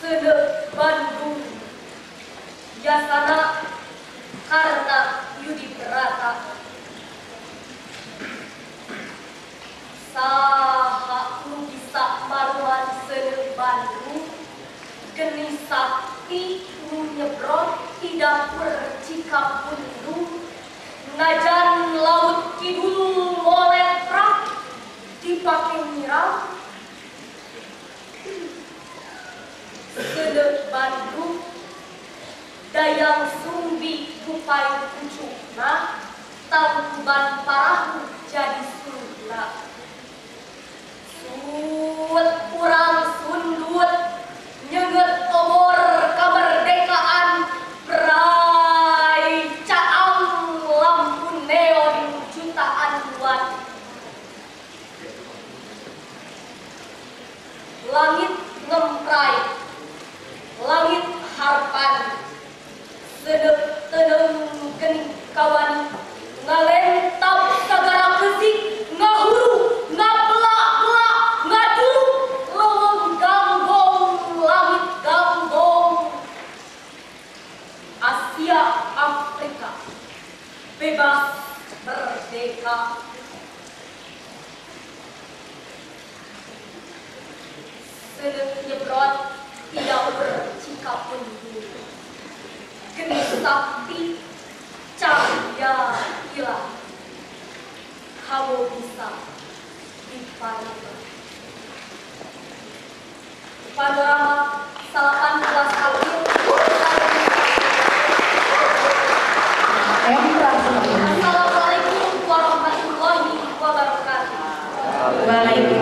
Seuneu Bandung Yasana Karna Yudi Brata. Saha nu bisa maruan seuneu Bandung, geni sakti nu nyebrot di dapur Cikapundung, najan laut kidul moletrak dipake nyiram. Seuneu Bandung Dayang Sumbi kupai pucukna, tangkuban parahu jadi suluna. Suut urang sundut nyenget obor kemerdekaan, perai caang lampu neon jutaan watt. Langit ngemprai, langit harpan, seuneu teneng geni kawani, ngalentam sagara kesik, ngahuru, ngapelak-pelak, ngaduluk, leuweung ganggong, langit ganggong. Asia Afrika bebas merdeka. Seuneu nyebrot tidak bercikapundung, geni sakti cahaya ilahi, kamu bisa dipanukan. Panorama 18 April. Assalamualaikum warahmatullahi wabarakatuh. Waalaikumsalam.